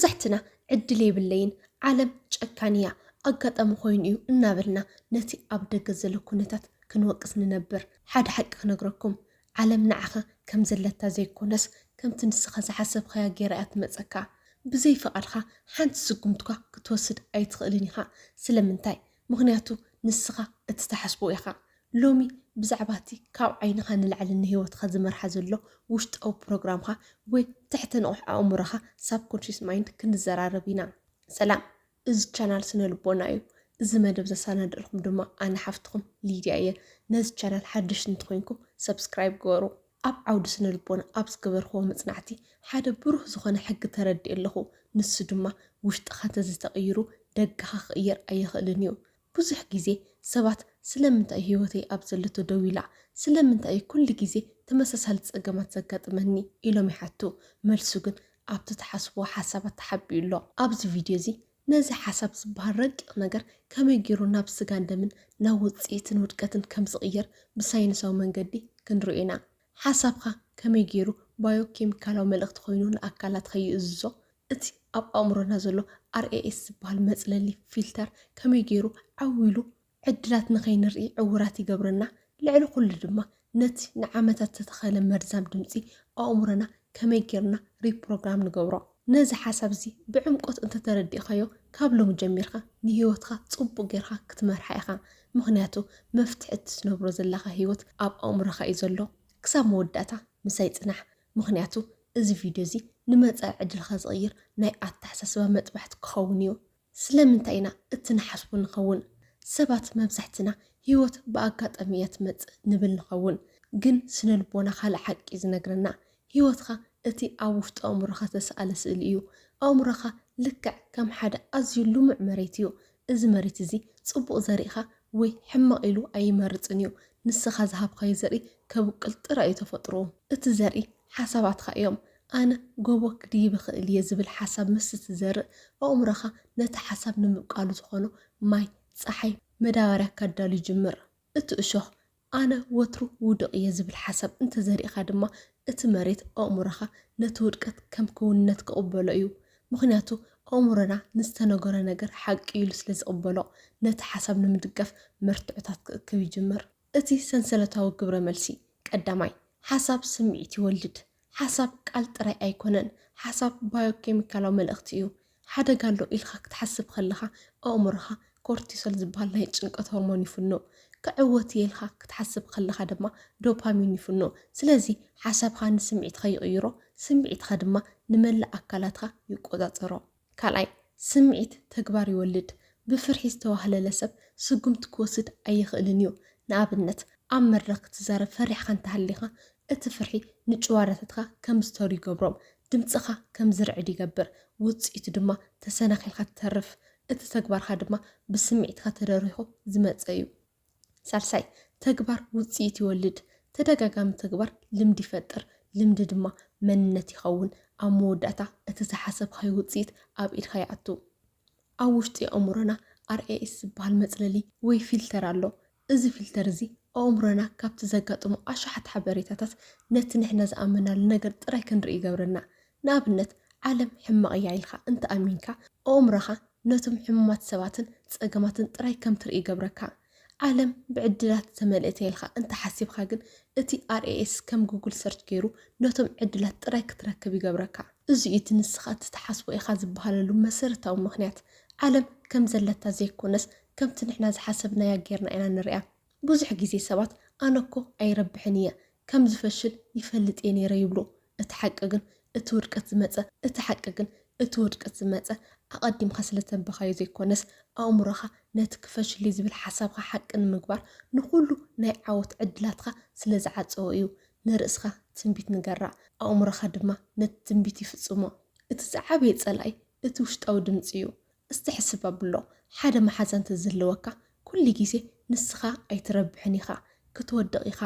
መብዛሕትና ዕድል የብለይን፣ ዓለም ጨካን እያ፣ ኣጋጣሚ ኮይኑ እዩ እናበልና ነቲ ኣብ ደገ ዘሎ ኩነታት ክንወቅስ ንነብር። ሓደ ሓቂ ክነግረኩም፣ ዓለም ንዓኻ ከም ዘለታ ዘይኮነስ ከምቲ ንስኻ ዝሓሰብኻያ ገይራ እያ ትመጸካ። ብዘይ ፍቓድካ ሓንቲ ስጉምትኳ ክትወስድ ኣይትኽእልን ኢኻ። ስለምንታይ? ምኽንያቱ ንስኻ እትትሓስቦ ኢኻ። ሎሚ ብዛዕባ እቲ ካብ ዓይንኻ ንላዕሊ ንህይወትካ ዝመርሓ ዘሎ ውሽጣዊ ፕሮግራምካ ወይ ትሕተ ንቑሕ ኣእምሮኻ፣ ሳብኮንሽስ ማይንድ፣ ክንዘራረብ ኢና። ሰላም፣ እዚ ቻናል ስነ ልቦና እዩ። እዚ መደብ ዘሰናድእልኩም ድማ ኣነ ሓፍትኹም ሊድያ እየ። ነዚ ቻናል ሓድሽ እንተኾይንኩም ሰብስክራይብ ግበሩ። ኣብ ዓውዲ ስነ ልቦና ኣብ ዝገበርክዎ መጽናዕቲ ሓደ ብሩህ ዝኾነ ሕጊ ተረዲእ ኣለኹ። ንሱ ድማ ውሽጥኻ እንተዘይተቐይሩ ደገኻ ክቕየር ኣይኽእልን እዩ። ብዙሕ ግዜ ሰባት ስለምንታይ ህይወተይ ኣብ ዘለቶ ደው ኢላ፣ ስለምንታይ ኩሉ ግዜ ተመሳሳሊ ጸገማት ዘጋጥመኒ ኢሎም ይሓቱ። መልሱ ግን ኣብቲ ትሓስብዎ ሓሳባት ተሓቢኡ ኣሎ። ኣብዚ ቪድዮ እዚ ነዚ ሓሳብ ዝበሃል ረቂቕ ነገር ከመይ ገይሩ ናብ ስጋን ደምን ናብ ውጽኢትን ውድቀትን ከም ዝቕየር ብሳይንሳዊ መንገዲ ክንሪኦ ኢና። ሓሳብካ ከመይ ገይሩ ባዮኬሚካላዊ መልእኽቲ ኮይኑ ንኣካላትካ ይእዝዞ? እቲ ኣብ ኣእምሮና ዘሎ ኣር ኤ ኤስ ዝበሃል መጽለሊ ፊልተር ከመይ ገይሩ ዓው ኢሉ ዕድላት ንኸይንርኢ ዕውራት ይገብረና? ልዕሊ ኩሉ ድማ ነቲ ንዓመታት ዝተተኸለ መርዛም ድምጺ ኣእምሮና ከመይ ጌርና ሪፕሮግራም ንገብሮ? ነዚ ሓሳብ እዚ ብዕምቆት እንተተረዲእካዮ ካብ ሎሚ ጀሚርካ ንህይወትካ ጽቡቕ ጌርካ ክትመርሓ ኢኻ። ምኽንያቱ መፍትሒ እትትነብሮ ዘለኻ ህይወት ኣብ ኣእምሮኻ እዩ ዘሎ። ክሳብ መወዳእታ ምሳይ ጽናሕ፣ ምኽንያቱ እዚ ቪድዮ እዚ ንመጻኢ ዕድልካ ዝቕይር ናይ ኣተሓሳስባ መጥባሕቲ ክኸውን እዩ። ስለምንታይ ኢና እቲ ንሓስቦ ንኸውን? ሰባት መብዛሕትና ህይወት ብኣጋጣሚ እያ ትመጽእ ንብል ንኸውን፣ ግን ስነ ልቦና ካልእ ሓቂ እዩ ዝነግረና። ህይወትካ እቲ ኣብ ውሽጢ ኣእምሮኻ ዝተሰኣለ ስእሊ እዩ። ኣእምሮኻ ልክዕ ከም ሓደ ኣዝዩ ልሙዕ መሬት እዩ። እዚ መሬት እዚ ጽቡቕ ዘሪእኻ ወይ ሕማቕ ኢሉ ኣይመርጽን እዩ። ንስኻ ዝሃብካዮ ዘርኢ ከብቅል ጥራይ እዩ ተፈጥሮኡ። እቲ ዘርኢ ሓሳባትካ እዮም። ኣነ ጎቦ ክድይብ እኽእል እየ ዝብል ሓሳብ ምስ እትዘርእ፣ ኣእምሮኻ ነቲ ሓሳብ ንምብቃሉ ዝኾኖ ማይ፣ ጸሓይ፣ መዳበርያ ከዳሉ ይጅምር። እቲ እሾኽ ኣነ ወትሩ ውዱቕ እየ ዝብል ሓሳብ እንተዘሪእኻ ድማ፣ እቲ መሬት ኣእምሮኻ ነቲ ውድቀት ከም ክውንነት ክቕበሎ እዩ። ምኽንያቱ ኣእምሮና ንዝተነገሮ ነገር ሓቂ ኢሉ ስለ ዝቕበሎ፣ ነቲ ሓሳብ ንምድጋፍ መርትዖታት ክእክብ ይጅምር። እቲ ሰንሰለታዊ ግብረ መልሲ ቀዳማይ፣ ሓሳብ ስምዒት ይወልድ። ሓሳብ ቃል ጥራይ ኣይኮነን፣ ሓሳብ ባዮኬሚካላዊ መልእኽቲ እዩ። ሓደጋ ኣሎ ኢልካ ክትሓስብ ከለኻ ኣእምሮኻ ኮርቲሶል ዝበሃል ናይ ጭንቀት ሆርሞን ይፍኖ። ክዕወት እየ ኢልካ ክትሓስብ ከለኻ ድማ ዶፓሚን ይፍኖ። ስለዚ ሓሳብኻ ንስምዒትካ ይቕይሮ፣ ስምዒትካ ድማ ንመላእ ኣካላትካ ይቆጻጸሮ። ካልኣይ፣ ስምዒት ተግባር ይወልድ። ብፍርሒ ዝተዋህለለ ሰብ ስጉምቲ ክወስድ ኣይኽእልን እዩ። ንኣብነት፣ ኣብ መድረኽ ክትዛረብ ፈሪሕካ እንተሃሊኻ፣ እቲ ፍርሒ ንጭዋዳታትካ ከም ዝተሩ ይገብሮም፣ ድምጽኻ ከም ዝርዕድ ይገብር፣ ውጽኢቱ ድማ ተሰናኺልካ ትተርፍ። እቲ ተግባርካ ድማ ብስምዒትካ ተደሪኹ ዝመጸ እዩ። ሳልሳይ፣ ተግባር ውጽኢት ይወልድ። ተደጋጋሚ ተግባር ልምዲ ይፈጥር፣ ልምዲ ድማ መንነት ይኸውን። ኣብ መወዳእታ እቲ ዝሓሰብካዮ ውጽኢት ኣብ ኢድካ ይኣቱ። ኣብ ውሽጢ ኣእምሮና ኣር ኤ ኤስ ዝበሃል መጽለሊ ወይ ፊልተር ኣሎ። እዚ ፊልተር እዚ ኣእምሮና ካብቲ ዘጋጥሞ ኣሽሓት ሓበሬታታት ነቲ ንሕና ዝኣመናሉ ነገር ጥራይ ክንርኢ ይገብረና። ንኣብነት፣ ዓለም ሕማቕ እያ ኢልካ እንተ ኣሚንካ፣ ኣእምሮኻ ነቶም ሕሙማት ሰባትን ጸገማትን ጥራይ ከም ትርኢ ይገብረካ። ዓለም ብዕድላት ዝተመልአት እያ ኢልካ እንተ ሓሲብካ ግን፣ እቲ ኣር ኤ ኤስ ከም ጉግል ሰርች ገይሩ ነቶም ዕድላት ጥራይ ክትረክብ ይገብረካ። እዚ እዩ እቲ ንስኻ እቲ ትሓስቦ ኢኻ ዝበሃለሉ መሰረታዊ ምኽንያት። ዓለም ከም ዘለታ ዘይኮነስ፣ ከምቲ ንሕና ዝሓሰብናያ ጌርና ኢና ንሪኣ። ብዙሕ ግዜ ሰባት፣ "ኣነ እኮ ኣይረብሕን እየ፣ ከም ዝፈሽል ይፈልጥ እየ ነይረ" ይብሉ። እቲ ሓቂ ግን እቲ ውድቀት ዝመጸ፣ እቲ ሓቂ ግን እቲ ውድቀት ዝመጸ ኣቐዲምካ ስለ ተንበኻዮ ዘይኮነስ፣ ኣእምሮኻ ነቲ ክፈሽል እዩ ዝብል ሓሳብካ ሓቂ ንምግባር ንኹሉ ናይ ዓወት ዕድላትካ ስለ ዝዓጸዎ እዩ። ንርእስኻ ትንቢት ንገራ፣ ኣእምሮኻ ድማ ነቲ ትንቢት ይፍጽሞ። እቲ ዝዓበየ ጸላኢ እቲ ውሽጣዊ ድምጺ እዩ። እስቲ ሕስብ ኣብሎ፣ ሓደ መሓዛ እንተዝህልወካ፣ ኩሉ ግዜ "ንስኻ ኣይትረብሕን ኢኻ፣ ክትወድቕ ኢኻ፣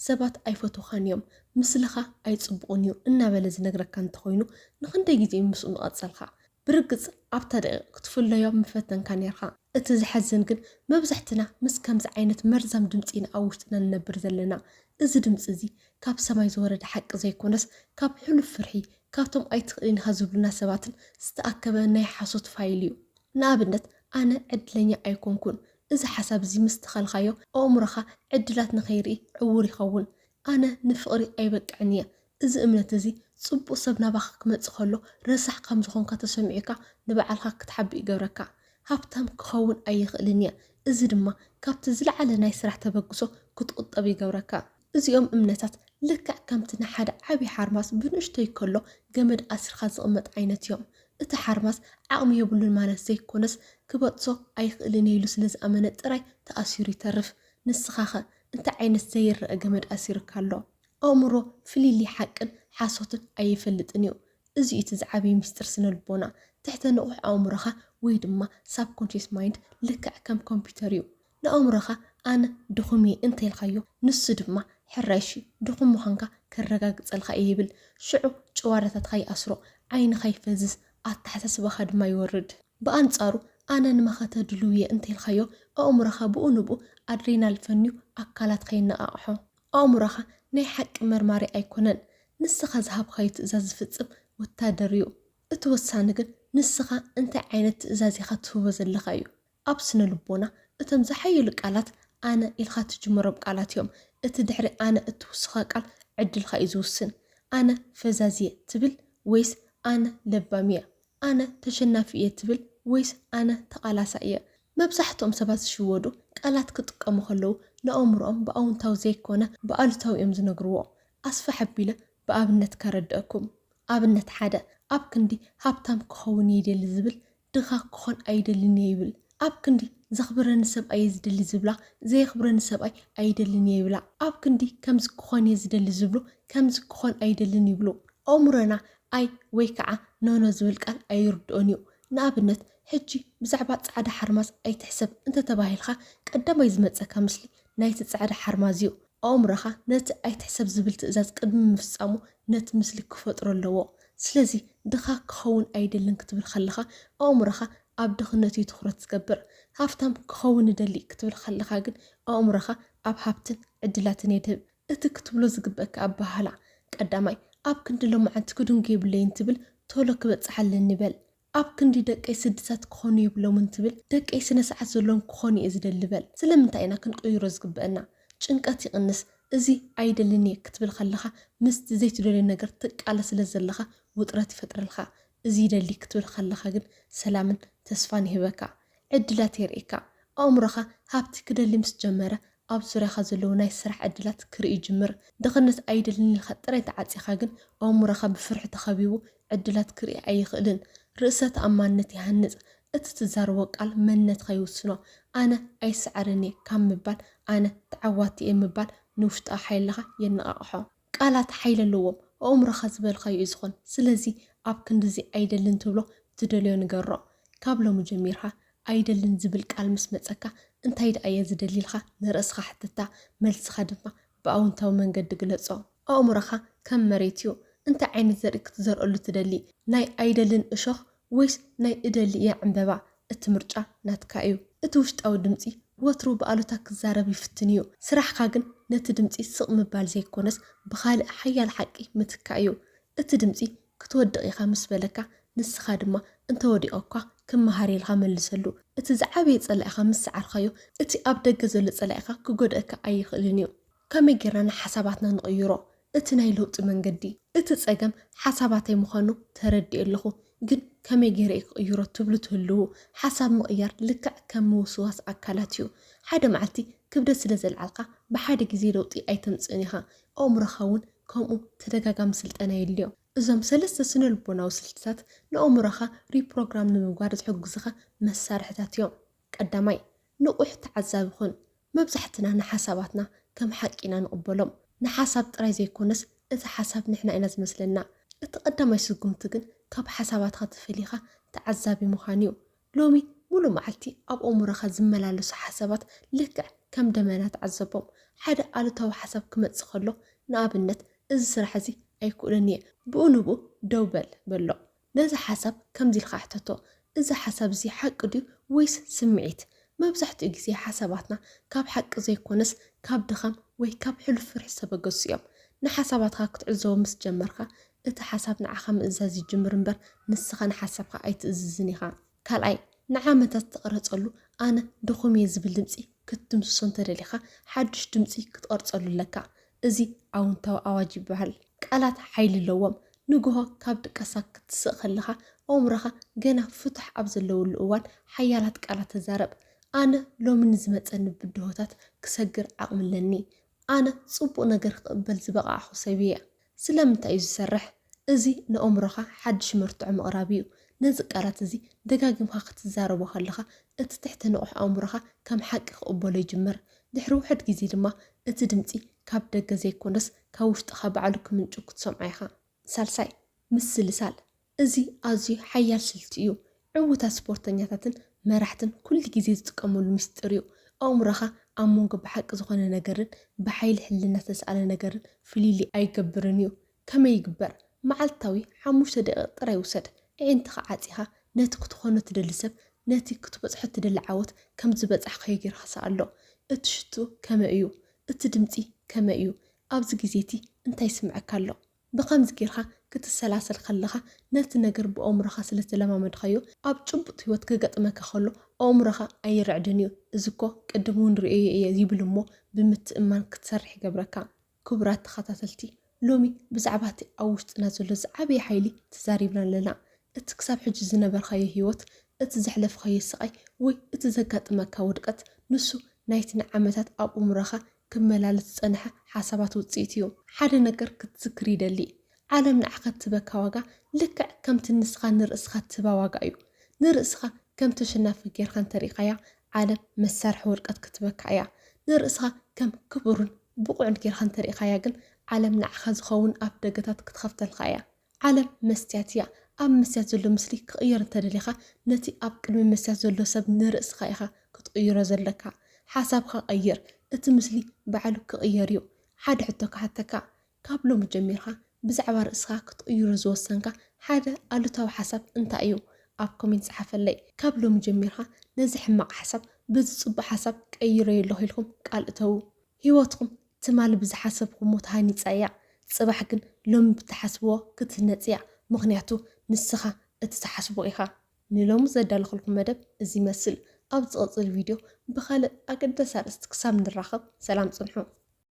ሰባት ኣይፈትዉኻን እዮም፣ ምስልኻ ኣይጽቡቕን እዩ" እናበለ ዝነግረካ እንተኾይኑ፣ ንኽንደይ ግዜ እዩ ምስኡ ምቐጸልካ? ብርግጽ ኣብታ ደቂቕ ክትፍለዮ ምፈተንካ ኔርካ። እቲ ዘሕዝን ግን፣ መብዛሕትና ምስ ከምዚ ዓይነት መርዛም ድምጺ ኢና ኣብ ውሽጥና ንነብር ዘለና። እዚ ድምጺ እዚ ካብ ሰማይ ዝወረደ ሓቂ ዘይኮነስ፣ ካብ ሕሉፍ ፍርሒ፣ ካብቶም ኣይትኽእልን ኢኻ ዝብሉና ሰባትን ዝተኣከበ ናይ ሓሶት ፋይል እዩ። ንኣብነት፣ ኣነ ዕድለኛ ኣይኮንኩን። እዚ ሓሳብ እዚ ምስ ተኸልካዮ፣ ኣእምሮኻ ዕድላት ንኸይርኢ ዕዉር ይኸውን። ኣነ ንፍቕሪ ኣይበቅዕን እየ። እዚ እምነት እዚ፣ ጽቡቕ ሰብ ናባኻ ክመጽእ ከሎ ረሳሕ ከም ዝኾንካ ተሰሚዑካ፣ ንባዕልኻ ክትሓብእ ይገብረካ። ሃብታም ክኸውን ኣይኽእልን እየ። እዚ ድማ ካብቲ ዝለዓለ ናይ ስራሕ ተበግሶ ክትቁጠብ ይገብረካ። እዚኦም እምነታት ልክዕ ከምቲ ንሓደ ዓቢ ሓርማዝ ብንእሽቶይ ከሎ ገመድ ኣሲርካ ዝቕመጥ ዓይነት እዮም። እቲ ሓርማዝ ዓቕሚ የብሉን ማለት ዘይኮነስ፣ ክበጥሶ ኣይኽእልን እየ ኢሉ ስለ ዝኣመነ ጥራይ ተኣሲሩ ይተርፍ። ንስኻኸ እንታይ ዓይነት ዘይረኣ ገመድ ኣሲርካ ኣሎ? ኣእምሮ ፍልልይ ሓቅን ሓሶትን ኣይፈልጥን እዩ። እዚ እዩ እቲ ዝዓበየ ምስጢር ስነ ልቦና። ትሕተ ንቑሕ ኣእምሮኻ ወይ ድማ ሳብኮንሽስ ማይንድ ልክዕ ከም ኮምፒውተር እዩ። ንኣእምሮኻ ኣነ ድኹም እየ እንተኢልካዮ፣ ንሱ ድማ ሕራይሺ ድኹም ምዃንካ ከረጋግጸልካ እየ ይብል። ሽዑ ጭዋዳታትካ ይኣስሮ፣ ዓይንኻ ይፈዝዝ፣ ኣተሓሳስባኻ ድማ ይወርድ። ብኣንጻሩ ኣነ ንመኸተ ድሉው እየ እንተኢልካዮ፣ ኣእምሮኻ ብኡ ንብኡ ኣድሬናል ፈንዩ ኣካላትካ የነቓቕሖ። ኣእምሮኻ ናይ ሓቂ መርማሪ ኣይኮነን፣ ንስኻ ዝሃብካዮ ትእዛዝ ዝፍጽም ወታደር እዩ። እቲ ወሳኒ ግን ንስኻ እንታይ ዓይነት ትእዛዝ ኢኻ ትህቦ ዘለኻ እዩ። ኣብ ስነ ልቦና እቶም ዝሓየሉ ቃላት ኣነ ኢልካ ትጅምሮም ቃላት እዮም። እቲ ድሕሪ ኣነ እትውስኻ ቃል ዕድልካ እዩ ዝውስን። ኣነ ፈዛዝየ ትብል ወይስ ኣነ ለባም እየ? ኣነ ተሸናፊ እየ ትብል ወይስ ኣነ ተቓላሳይ እየ? መብዛሕትኦም ሰባት ዝሽወዱ ቃላት ክጥቀሙ ከለዉ ንኣእምሮኦም ብኣውንታዊ ዘይኮነ ብኣሉታዊ እዮም ዝነግርዎ። ኣስፍሕ ኣቢለ ብኣብነት ከረድአኩም። ኣብነት ሓደ፣ ኣብ ክንዲ ሃብታም ክኸውን እየ ይደሊ ዝብል ድኻ ክኾን ኣይደልን እየ ይብል። ኣብ ክንዲ ዘኽብረኒ ሰብኣይ እየ ዝደሊ ዝብላ፣ ዘየኽብረኒ ሰብኣይ ኣይደልን እየ ይብላ። ኣብ ክንዲ ከምዚ ክኾን እየ ዝደሊ ዝብሉ ከምዚ ክኾን ኣይደልን ይብሉ። ኣእምሮና ኣይ ወይ ከዓ ኖኖ ዝብል ቃል ኣይርድኦን እዩ። ንኣብነት ሕጂ ብዛዕባ ጻዕዳ ሓርማዝ ኣይትሕሰብ እንተተባሂልካ ቀዳማይ ዝመጸካ ምስሊ ናይቲ ጻዕዳ ሓርማዝ እዩ። ኣእምሮኻ ነቲ ኣይትሕሰብ ዝብል ትእዛዝ ቅድሚ ምፍጻሙ ነቲ ምስሊ ክፈጥሮ ኣለዎ። ስለዚ ድኻ ክኸውን ኣይደልን ክትብል ከለኻ ኣእምሮኻ ኣብ ድኽነት እዩ ትኹረት ዝገብር። ሃፍታም ክኸውን እደሊ ክትብል ከለኻ ግን ኣእምሮኻ ኣብ ሃብትን ዕድላትን የድህብ። እቲ ክትብሎ ዝግበእካ ኣበሃህላ፣ ቀዳማይ፣ ኣብ ክንዲ ሎማዓንቲ ክድንጎ የብለይን ትብል፣ ቶሎ ክበጽሕ ኣለኒ በል። ኣብ ክንዲ ደቀይ ስድሳት ክኾኑ የብሎምን ትብል፣ ደቀይ ስነ ስርዓት ዘለዎም ክኾኑ እየ ዝደሊ በል። ስለምንታይ ኢና ክንቅይሮ ዝግበአና? ጭንቀት ይቕንስ። እዚ ኣይደልን እየ ክትብል ከለኻ ምስቲ ዘይትደልዮ ነገር ትቃለስ ስለ ዘለኻ ውጥረት ይፈጥረልካ። እዚ ይደሊ ክትብል ከለኻ ግን ሰላምን ተስፋን ይህበካ። ዕድላት የርእየካ። ኣእምሮኻ ሃብቲ ክደሊ ምስ ጀመረ ኣብ ዙርያኻ ዘለዉ ናይ ስራሕ ዕድላት ክርኢ ይጅምር። ድኽነት ኣይደልን ኢልካ ጥራይ ተዓጺኻ ግን ኣእምሮኻ ብፍርሒ ተኸቢቡ ዕድላት ክርኢ ኣይኽእልን። ርእሰ ተኣማንነት ይሃንጽ። እቲ ትዛረቦ ቃል መንነትካ ይውስኖ። ኣነ ኣይስዓርን እየ ካብ ምባል ኣነ ተዓዋቲ እየ ምባል ንውሽጣዊ ሓይልኻ የነቓቕሖ። ቃላት ሓይሊ ኣለዎም። ኣእምሮኻ ዝበልካዮ እዩ ዝኾን። ስለዚ ኣብ ክንድዚ ኣይደልን ትብሎ ትደልዮ ንገሮ። ካብ ሎሚ ጀሚርካ ኣይደልን ዝብል ቃል ምስ መጸካ እንታይ ደኣ እየ ዝደሊ ኢልካ ንርእስኻ ሕተታ። መልስኻ ድማ ብኣውንታዊ መንገዲ ግለጾ። ኣእምሮኻ ከም መሬት እዩ። እንታይ ዓይነት ዘርኢ ክትዘርኣሉ ትደሊ? ናይ ኣይደልን እሾኽ ወይስ ናይ እደሊ እየ ዕምበባ? እቲ ምርጫ ናትካ እዩ። እቲ ውሽጣዊ ድምጺ ወትሩ ብኣሉታ ክዛረብ ይፍትን እዩ። ስራሕካ ግን ነቲ ድምጺ ስቕ ምባል ዘይኮነስ ብኻልእ ሓያል ሓቂ ምትካእ እዩ። እቲ ድምጺ ክትወድቕ ኢኻ ምስ በለካ ንስኻ ድማ እንተወዲቐ እኳ ክመሃር ኢልካ መልሰሉ። እቲ ዝዓበየ ጸላኢኻ ምስ ሰዓርካዮ እቲ ኣብ ደገ ዘሎ ጸላኢኻ ክጎድኣካ ኣይኽእልን እዩ። ከመይ ጌርና ንሓሳባትና ንቕይሮ? እቲ ናይ ለውጢ መንገዲ። እቲ ጸገም ሓሳባተይ ምዃኑ ተረዲኤ ኣለኹ፣ ግን ከመይ ገይረ እየ ክቕይሮ ትብሉ ትህልዉ፣ ሓሳብ ምቕያር ልክዕ ከም ምውስዋስ ኣካላት እዩ። ሓደ መዓልቲ ክብደት ስለ ዘልዓልካ ብሓደ ግዜ ለውጢ ኣይተምጽእን ኢኻ። ኣእምሮኻ እውን ከምኡ ተደጋጋሚ ስልጠና የድልዮ። እዞም ሰለስተ ስነ ልቦናዊ ስልትታት ንኣእምሮኻ ሪፕሮግራም ንምግባር ዝሕግዙኻ መሳርሕታት እዮም። ቀዳማይ፣ ንቑሕ ተዓዛቢ ኩን። መብዛሕትና ንሓሳባትና ከም ሓቂ ኢና ንቕበሎም። ንሓሳብ ጥራይ ዘይኮነስ፣ እቲ ሓሳብ ንሕና ኢና ዝመስለና። እቲ ቀዳማይ ስጉምቲ ግን ካብ ሓሳባትካ ተፈሊኻ ተዓዛቢ ምዃን እዩ። ሎሚ ሙሉእ መዓልቲ ኣብ ኣእምሮኻ ዝመላለሱ ሓሳባት ልክዕ ከም ደመና ተዓዘቦም። ሓደ ኣሉታዊ ሓሳብ ክመጽእ ከሎ፣ ንኣብነት፣ "እዚ ስራሕ እዚ ኣይክእሎን እየ፣ ብኡ ንብኡ ደው በል" በሎ። ነዚ ሓሳብ ከምዚ ኢልካ ሕተቶ፣ "እዚ ሓሳብ እዚ ሓቂ ድዩ ወይስ ስምዒት?" መብዛሕትኡ ግዜ ሓሳባትና ካብ ሓቂ ዘይኮነስ ካብ ድኻም ወይ ካብ ሕሉፍ ፍርሒ ዝተበገሱ እዮም። ንሓሳባትካ ክትዕዘቦ ምስ ጀመርካ፣ እቲ ሓሳብ ንዓኻ ምእዛዝ ይጅምር እምበር ንስኻ ንሓሳብካ ኣይትእዝዝን ኢኻ። ካልኣይ፣ ንዓመታት ትቕረጸሉ ኣነ ድኹም እየ ዝብል ድምጺ ክትድምስሶ እንተደሊኻ፣ ሓድሽ ድምጺ ክትቐርጸሉ ኣለካ። እዚ ኣውንታዊ ኣዋጅ ይበሃል። ቃላት ሓይሊ ኣለዎም። ንግሆ ካብ ድቃሳ ክትስእ ከለኻ፣ ኣእምሮኻ ገና ፍቱሕ ኣብ ዘለወሉ እዋን ሓያላት ቃላት ተዛረብ። ኣነ ሎሚ ንዝመጸኒ ብድሆታት ክሰግር ዓቕሚ ኣለኒ። ኣነ ጽቡቕ ነገር ክቕበል ዝበቓዕኹ ሰብ እየ። ስለምንታይ እዩ ዝሰርሕ? እዚ ንኣእምሮኻ ሓድሽ መርትዖ ምቕራብ እዩ። ነዚ ቃላት እዚ ደጋጊምካ ክትዛረቦ ከለኻ፣ እቲ ትሕተ ንቑሕ ኣእምሮኻ ከም ሓቂ ክቕበሎ ይጅምር። ድሕሪ ውሑድ ግዜ ድማ እቲ ድምጺ ካብ ደገ ዘይኮነስ ካብ ውሽጥኻ ባዕሉ ክምንጩ ክትሰምዖ ኢኻ። ሳልሳይ፣ ምስልሳል። እዚ ኣዝዩ ሓያል ስልቲ እዩ። ዕዉታት ስፖርተኛታትን መራሕትን ኩሉ ግዜ ዝጥቀመሉ ምስጢር እዩ። ኣእምሮኻ ኣብ መንጎ ብሓቂ ዝኾነ ነገርን ብሓይሊ ሕልና ዝተስኣለ ነገርን ፍልልይ ኣይገብርን እዩ። ከመይ ይግበር? መዓልታዊ ሓሙሽተ ደቂቕ ጥራይ ውሰድ። ኣዒንትኻ ዓጺኻ ነቲ ክትኾኖ ትደሊ ሰብ፣ ነቲ ክትበጽሖ ትደሊ ዓወት ከም ዝበጻሕካዮ ጌርካ ስኣሎ። እቲ ሽትኡ ከመይ እዩ? እቲ ድምጺ ከመይ እዩ? ኣብዚ ግዜ እቲ እንታይ ይስምዐካ ኣሎ? ብኸምዚ ጌርካ ክትሰላሰል ከለኻ፣ ነቲ ነገር ብኣእምሮኻ ስለ ተለማመድካዮ፣ ኣብ ጭቡጥ ህይወት ክገጥመካ ከሎ ኣእምሮኻ ኣይርዕድን እዩ። እዚ እኮ ቅድም እውን ርእየዮ እየ ይብል እሞ ብምትእምማን ክትሰርሕ ይገብረካ። ክቡራት ተኸታተልቲ፣ ሎሚ ብዛዕባ እቲ ኣብ ውሽጥና ዘሎ ዝዓበየ ሓይሊ ተዛሪብና ኣለና። እቲ ክሳብ ሕጂ ዝነበርካዮ ህይወት፣ እቲ ዘሕለፍካዮ ስቓይ ወይ እቲ ዘጋጠመካ ውድቀት፣ ንሱ ናይቲ ንዓመታት ኣብ ኣእምሮኻ ክመላለስ ዝጸንሐ ሓሳባት ውጽኢት እዩ። ሓደ ነገር ክትዝክር ይደሊ። ዓለም ንዓኻ እትህበካ ዋጋ ልክዕ ከምቲ ንስኻ ንርእስኻ እትህባ ዋጋ እዩ። ንርእስኻ ከም ተሸናፊ ጌርካ እንተሪእኻያ፣ ዓለም መሳርሒ ውድቀት ክትህበካ እያ። ንርእስኻ ከም ክቡርን ብቑዕን ጌርካ እንተሪእኻያ ግን፣ ዓለም ንዓኻ ዝኸውን ኣፍ ደገታት ክትኸፍተልካ እያ። ዓለም መስትያት እያ። ኣብ መስትያት ዘሎ ምስሊ ክቕየር እንተደሊኻ፣ ነቲ ኣብ ቅድሚ መስትያት ዘሎ ሰብ ንርእስኻ ኢኻ ክትቕይሮ ዘለካ። ሓሳብካ ቀይር፣ እቲ ምስሊ ባዕሉ ክቕየር እዩ። ሓደ ሕቶ ክሓተካ፣ ካብ ሎሚ ጀሚርካ ብዛዕባ ርእስኻ ክትቕይሮ ዝወሰንካ ሓደ ኣሉታዊ ሓሳብ እንታይ እዩ? ኣብ ኮሜንት ጸሓፈለይ። ካብ ሎሚ ጀሚርካ ነዚ ሕማቕ ሓሳብ በዚ ጽቡቕ ሓሳብ ቀይረዮ ኣለኹ ኢልኩም ቃል እተዉ። ህይወትኩም ትማሊ ብዝሓሰብኩሞ ተሃኒጻ እያ። ጽባሕ ግን ሎሚ ብትሓስብዎ ክትህነጽ እያ። ምኽንያቱ ንስኻ እቲ ትሓስቦ ኢኻ። ንሎሚ ዘዳለኹልኩም መደብ እዚ ይመስል። ኣብ ዝቕጽል ቪድዮ ብኻልእ ኣገዳሲ ኣርእስቲ ክሳብ ንራኸብ ሰላም ጽንሑ።